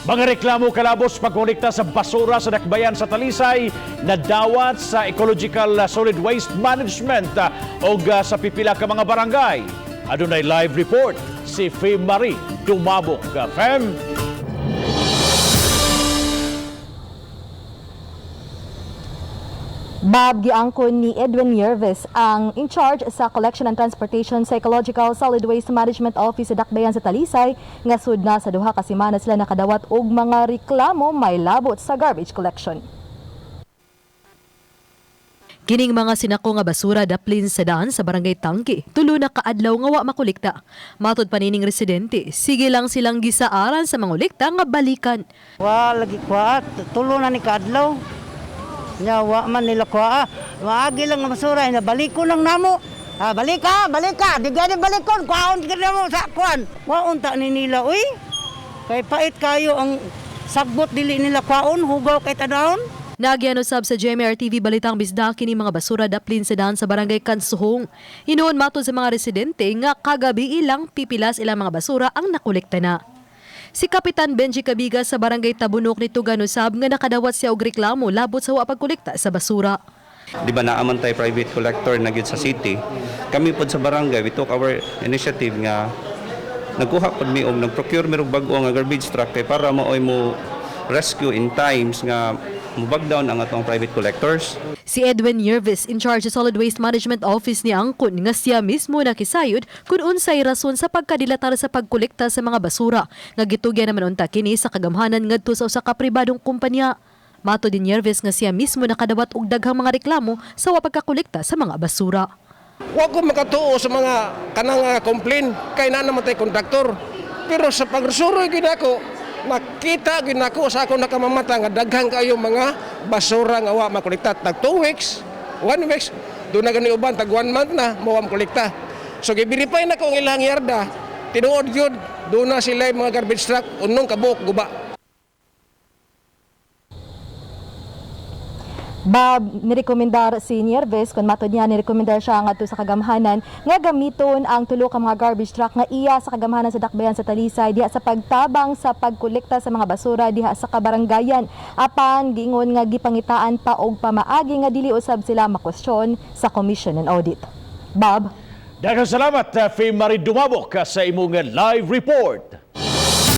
Mga reklamo kalabos pagkolekta sa basura sa Dakbayan sa Talisay nadawat sa Ecological Solid Waste Management og sa pipila ka mga barangay. Adunay live report si Fem Marie Dumabok. Fem? Bob, giangkon ni Edwin Yerves ang in charge sa Collection and Transportation sa Ecological Solid Waste Management Office sa Dakbayan sa Talisay nga sud na sa 2 ka semana sila nakadawat og mga reklamo may labot sa garbage collection. Kining mga sinako nga basura daplin sa daan sa Barangay Tangki, 3 na kaadlaw nga wa makolekta. Matod pa nining residente, sige lang silang gisaaran sa mangolekta nga balikan. Wa lagi kuha, 3 na ni kaadlaw. Nya wa man nila kuha. Maagi lang nga basura, ina baliko lang namo. Ah, balik ka, balik ka. Di gani balikon, kuhaon ka namo sa kuan. Wa unta ni nila uy. Kay pait kayo ang sagbot dili nila kuhaon, hugaw kay tanawon. Nagyan usab sa GMR TV Balitang Bisda kini mga basura daplin sa daan sa Barangay Kansuhong. Hinuon matod sa mga residente nga kagabi ilang pipilas ilang mga basura ang nakolekta na. Si Kapitan Benji Cabiga sa Barangay Tabunok ni Tugan usab nga nakadawat siya og reklamo labot sa wa pagkolekta sa basura. Di ba naaman tay private collector na gyud sa city? Kami pod sa barangay, we took our initiative nga nagkuha pod mi og nag-procure mi og bag-o nga garbage truck kay para maoy mo rescue in times nga mo back down ang atong private collectors. Si Edwin Yervis, in charge sa Solid Waste Management Office ni angkon nga siya mismo nakisayod kung unsay rason sa pagkadilatar sa pagkolekta sa mga basura nga gitugyan naman unta kini sa kagamhanan ngadto sa usa ka pribadong kumpanya. Mato din Yervis nga siya mismo nakadawat og daghang mga reklamo sa wa pagkakolekta sa mga basura. Wa ko makatuo sa mga kanang complain kay naa naman tay konduktor. Pero sa pagsuroy gyud ako, nakita gyud nako sa ako nakamamata nga daghan kayo mga basura nga wa makolekta. Tag 2 weeks, 1 weeks, doon na gani uban tag 1 month na mo wa makolekta. So gi-verify nako ang ilang yarda, tinuod gyud doon na sila yung mga garbage truck unong kabuok guba. Bob, nirekomendar si Nieves, kung matod niya, nirekomendar siya ngadto sa kagamhanan nga gamiton ang tulo ka mga garbage truck nga iya sa kagamhanan sa Dakbayan sa Talisay diha sa pagtabang sa pagkolekta sa mga basura diha sa kabaranggayan. Apan giingon nga gipangitaan pa og pamaagi nga dili usab sila makwestiyon sa Commission on Audit. Bob? Daghang salamat, Fem Marie Dumabok, sa imong live report.